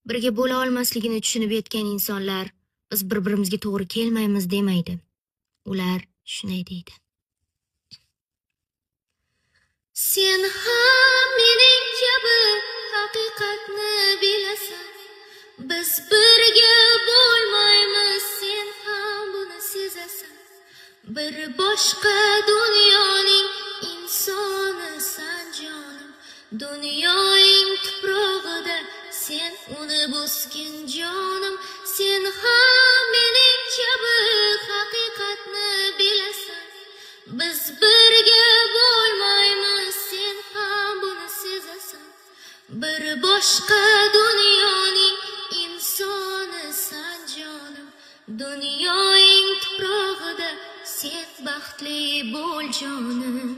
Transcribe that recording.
Birga bo'la olmasligini tushunib yetgan insonlar biz bir-birimizga to'g'ri kelmaymiz demaydi. Ular shunday deydi: Sen ham mening kabi haqiqatni bilasan. Biz birga bo'lmaymiz, sen ham buni sezasan. Bir boshqa dunyoning insonisan, jonim. Dunyoing tuprog'ida sen uni bosgin, jonim. Sen ham mening kabi haqiqatni bilasan. Biz birga bo'lmaymiz, sen ham buni sezasan. Bir boshqa dunyoning insonisan, jonim. Dunyoing tuprog'ida sen baxtli bo'l, jonim.